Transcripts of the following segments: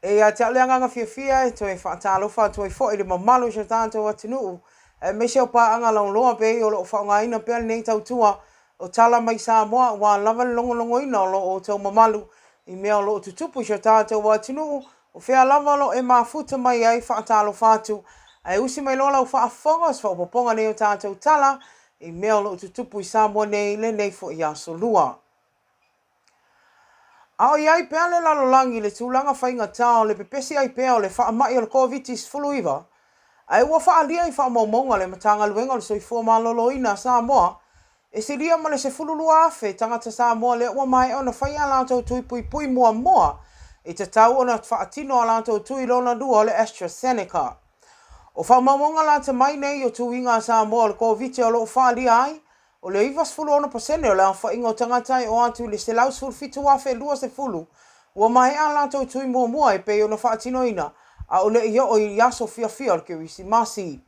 E ia te au le agaga fiafia e toe faatalofa atu ai foi i le mamalu o si o tatou atunuu, aemaise o paaga lauloa pei o lo o faaaogaina pea lenei tautua o Tala Mai Samoa aua lava le logologoina o lo outou mamalu i mea o lo o tutupu i si o tatou atunuu, o fea lava o lo o e mafuta mai ai. Faatalofa atu ae usi mai loa lau faafofoga o se faaopoopoga nei o tatou tala i mea o lo o tutupu i Samoa nei lenei foi Aso Lua. A o i ai pea le lalolagi i le tulaga faigata o le pepesi ai pea o le faamai o le Koviti-19, ae ua faaalia i faamaumauga a le Matagaluega o le Soifua Maloloina a Samoa, e silia ma le 12,000 tagata Samoa lea ua maea ona fai a latou tui puipui muamua e tatau ona faatino a latou tui lona lua o le AstraZeneca. O faamaumauga lata mai nei o tuiga a Samoa o le Koviti o lo o faaalia ai, O le 96% o le aofaiga o tagata e oo atu i le 117,020 ua maea a latou tui muamua e pei ona faatinoina a o le i oo i aso fiafia o le Kerisimasi.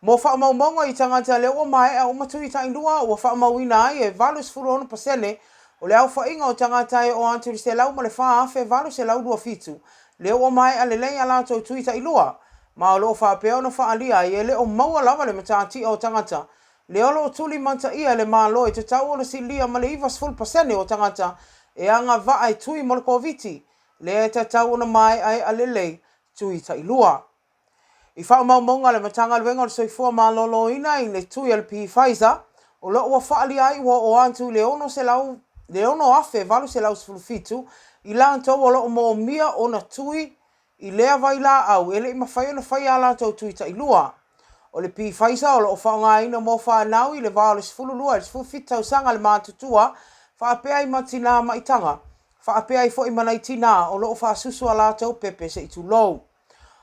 Mo faamaumauga i tagata lea ua maea uma tui tailua ua faamauina ai e 86% o le aofaiga o tagata e oo atu i le 104,827 lea ua maea lelei a latou tui tailua, ma o lo o faapea ona faaalia ai e le o maua lava le matatia o tagata Lea o lo o tulimataia e le Malo e tatau ona silia ma le 90% o tagata e agavaa e tui mo le Koviti, lea e tatau ona maeaea lelei tui tailua. I faamaumauga a le Matagaluega o le Soifua Maloloina i le tui a le Pfizer, o lo o ua faaalia ai ua oo atu i le 6,817 i latou o lo o moomia ona tui I lea vailaau, e le i mafai ona faia a latou tui tailua. O le Pfizer o lo o faaaogaina mo fanau i le va o le 12 i le 17 tausaga le matutua, faapea ai ma tinā maitaga, faapea ai foi ma nai tinā o lo o faasusu a latou pepe se i tulou.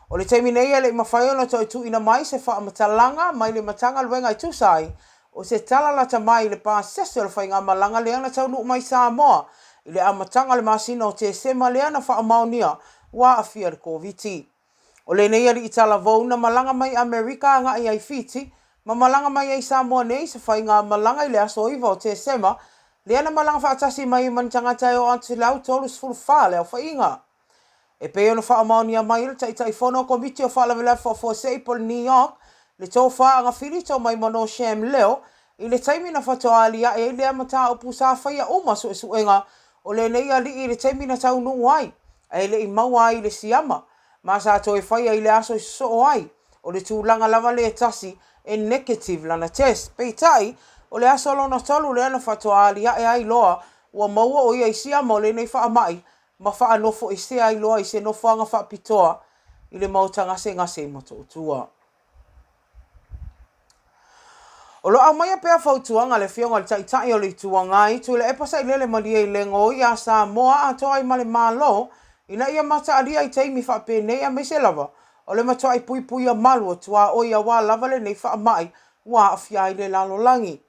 O le taimi nei e le i mafai ona toe tuuina mai se faamatalaga mai le Matagaluega e tusa ai O se tala lata mai i le pasese o le faigamalaga lea na taunuu mai Samoa i le amataga o le masina o Tesema lea na faamaonia ua aafia i le Koviti. O lenei alii talavou na malaga mai Amerika agai ai Fiti ma malaga mai ai Samoa nei i se faigamalaga i le aso 9 o Tesema lea na malaga faatasi mai ai ma ni tagata e oo atu i le 134 le aofaiga. E pei ona faamaonia mai e le Taitaifono o Komiti o Faalavelave Faafuasei po o le NEOC, le Tofa Agafili Tomaimano Sham Leo, i le taimi na faatoa aliae ai lea mataupu sa faia uma suesuega o lenei alii i le taimi na taunuu ai, ae le i maua ai i le siama, ma sa toe faia i le aso i sosoo ai, o le tulaga lava lea e tasi e negative lana test. Peitai, o le aso lona tolu lea na faatoa aliae ai loa ua maua o ia i siama o lenei faamai ma faanofoesea ai loa i se nofoaga faapitoa i le maota gasegase i Motootua. O lo o aumaia pea fautuaga a le Afioga i le Taitai o le Itu Agai, Tuilaepa Sailele Malielegaoi iā Samoa atoa ai ma le Malo ina ia mataalia i taimi faapenei aemaise lava o le matuai puipuia malu o tuaoi aua lava lenei faamai ua aafia ai le lalolagi.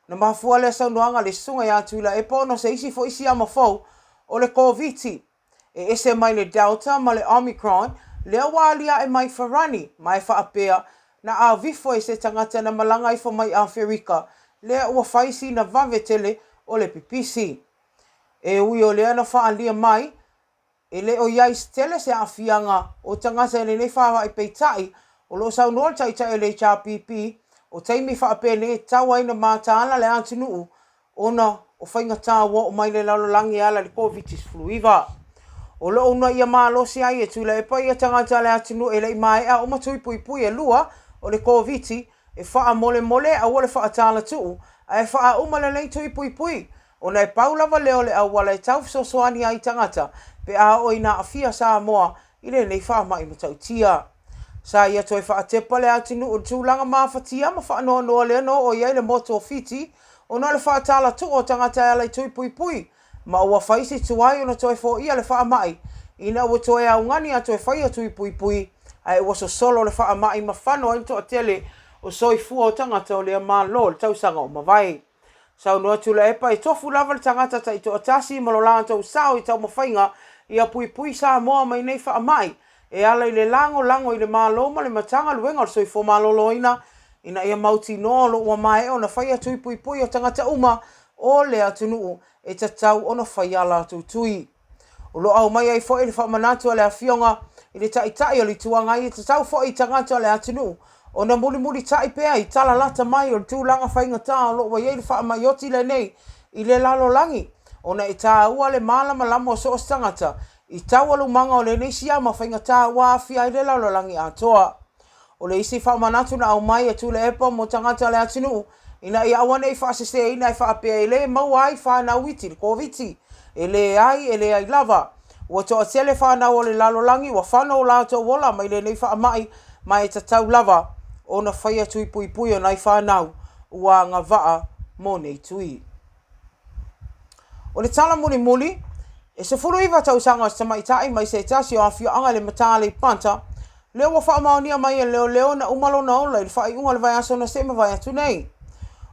Na mafua lea saunoaga a le Susuga ia Tuilaepa ona o se isi foi siama fou o le Koviti e ese mai le Delta ma le Omicron lea ua aliae mai Farani ma e faapea na avifo e se tagata na malaga ifo mai Aferika lea ua fai sina vave tele o le pipisi. E ui o lea na faaalia mai E le o i ai tele se aafiaga o tagata i lenei faavae peitai, o lo o saunoa le Taitai o le HRPP, o taimi faapenei e tatau ai ona mataala le atunuu ona o faigata ua oo mai le lalolagi e ala i le Koviti-19. O lo o uunaia malosi ai e Tuilaepa ia tagata a le atunuu e le i maea uma tui puipui e lua o le Koviti e faamolemole aua le faatalatuu ae faauma lelei tui puipui Ona e pau lava lea o le auala e tau fesoasoani ai i tagata pe a oo ina aafia Samoa i lenei faamai matautia. Sa ia toe faatepa le atunuu i le tulaga mafatia ma faanoanoa lea na oo i ai le motu o Fiti ona o le faatalatuu o tagata e ala i tui puipui ma ua fai si tuai ona toe foia le faamai ina ua toe augani a toe faia tui puipui ae ua sosolo le faamai ma fano ai le toatele o soifua o tagata o lea Malo i le tausaga ua mavae. Saunoa Tuilaepa e tofu lava le tagata taitoatasi ma lo latou sao i taumafaiga ia puipui Samoa mai nei faamai e ala i le lagolago i le Malo ma le Matagaluega o le Soifua Maloloina ina ia mautinoa o lo ua maea ona faia tui puipui o tagata uma o le atunuu e tatau ona faia a latou tui. O lo o aumai ai foi le faamanatu a le Afioga i le Taitai o le Itu Agai e tatau foi i tagata o le atunuu ona mulimulitai pea i tala lata mai o le tulaga faigata o lo o ua i ai le faamai oti lenei i le lalolagi, ona e taua le malamalama o so o se tagata i taualumaga o lenei siama faigata ua aafia ai le lalolagi atoa. O le isi faamanatu na aumai e Tuilaepa mo tagata o le atunuu ina ia aua ne i faaseseina e faapea e le maua ai fanau iti le Koviti. E leai, e leai lava. Ua toatele fanau o le lalolagi ua fano o latou ola mai lenei faamai ma e tatau lava ona faia tui puipui o nai fanau ua agavaa mo nei tui. O le tala mulimuli, e 19 tausaga o se tamaitai mai se tasi o afioaga i le Mata Aleipata, lea ua faamaonia mai e leoleo na uma lona ola i le faaiuga o le vaiaso na se i mavae atu nei.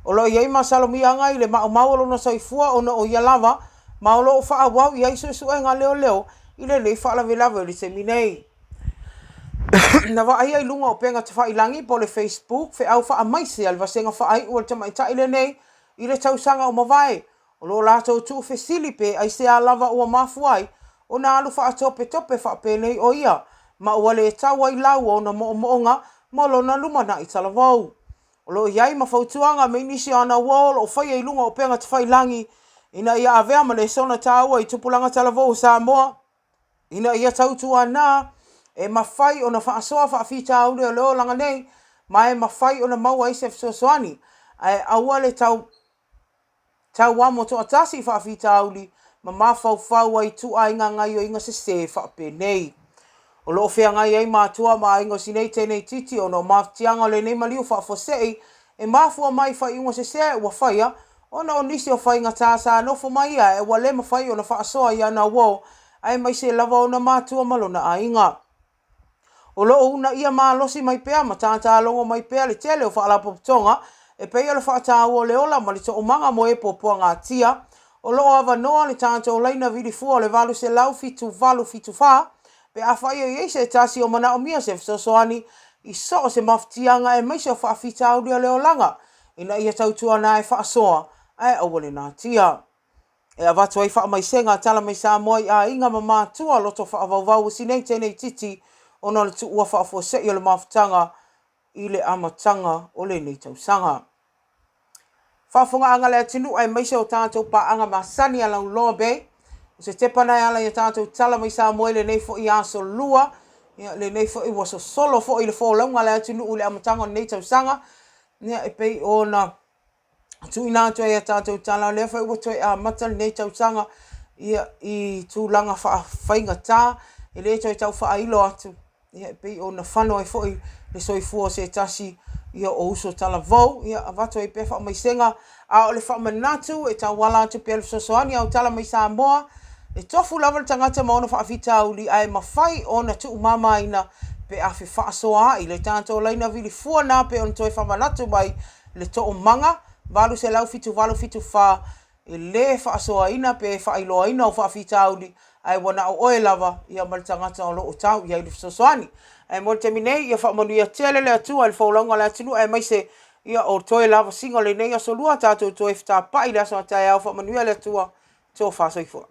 O lo o i ai masalomiaga i le maumau o lona soifua ona o ia lava ma o lo o faaauau i ai suesuega a leoleo i lenei faalavelave o le taimi nei. Na vaaia i luga o upega tafailagi po o le Facebook feau faamaise a le vasega faaiu a le tamaitai lenei i le tausaga ua mavae. O lo o latou tuufesili pe aisea lava ua mafua ai ona alu faatopetope faapenei o ia ma ua le tau ai lau o ona moomooga mo lona lumanai talavou. O lo o i ai ma fautuaga mai nisi o ana uo o lo o faia i luga o upega tafailagi ina ia avea ma lesona taua i tupulaga talavou o Samoa ina ia tautuana e mafai ona faasoa faafitauli o le olaga nei ma e mafai ona maua ai se fesoasoani ae aua le tau Tauamo toatasi i faafitauli ma mafaufau ai ituaiga gaioiga sesē faapenei. O lo o feagai ai matua ma aiga o si nei teneititi ona o mafatiaga o lenei maliu faafuasei e mafua mai i faaiuga sesē ua faia ona o nisi o faigata sa nofo ma ia ae ua le mafai ona faasoa i ana uo aemaise lava ona matua ma lona aiga. O lo o uunaia malosi mai pea ma tātālogo mai pea le tele o faalapotopotoga e pei o le faataua o le ola ma le toomaga mo e puapuagatia. O lo o avanoa le tatou laina vilifua o le 800 7874 pe afai o i ai se tasi o manaomia se fesoasoani i so o se mafatiaga aemaise o faafitauli o le olaga ina ia tautuana e faasoa ae aua le natia. E avatu ai faamaisega a Tala Mai Samoa i aiga ma matua loto faavauvau o si nei teneititi ona o le tuua faafuasei o le mafutaga i le amataga o lenei tausaga. Faafofogaaga a le atunuu aemaise o tatou paaga masani a Lauloa Bay, o se tepa na e ala i a tatou Tala Mai Samoa i lenei foi aso Lua, ia lenei foi ua sosolo foi le folauga a le atunuu i le amataga o lenei tausaga, ia e pei ona tuuina atu ai a tatou tala, o lea foi ua toe amata lenei tausaga ia, i tulaga faafaigata, e le toe tau faailo atu, ia, e pei ona fano ai foi le soifua o se tasi ia, o uso talavou, ia, avatu ai pea faamaisega, a o le faamanatu e tauala atu pea le fesoasoani au tala mai Samoa, e tofu lava le tagata ma ona faafitauli ae mafai ona tuumamaina pe a fefaasoaai le tatou laina vili fua na pei ona toe faamanatu mai le toomaga 800 7874 e le faasoaina pe faailoaina o faafitauli ae ua na o oe lava ia ma le tagata o lo o tau i ai le fesoasoani. Ae mo le taimi nei, ia faamanuia tele le Atua i le folauga o le atunuu aemaise ia o toe lavasiga o lenei aso lua tatou toe fetapai i le aso a taeao. Faamanuia le Atua, tofa soifua.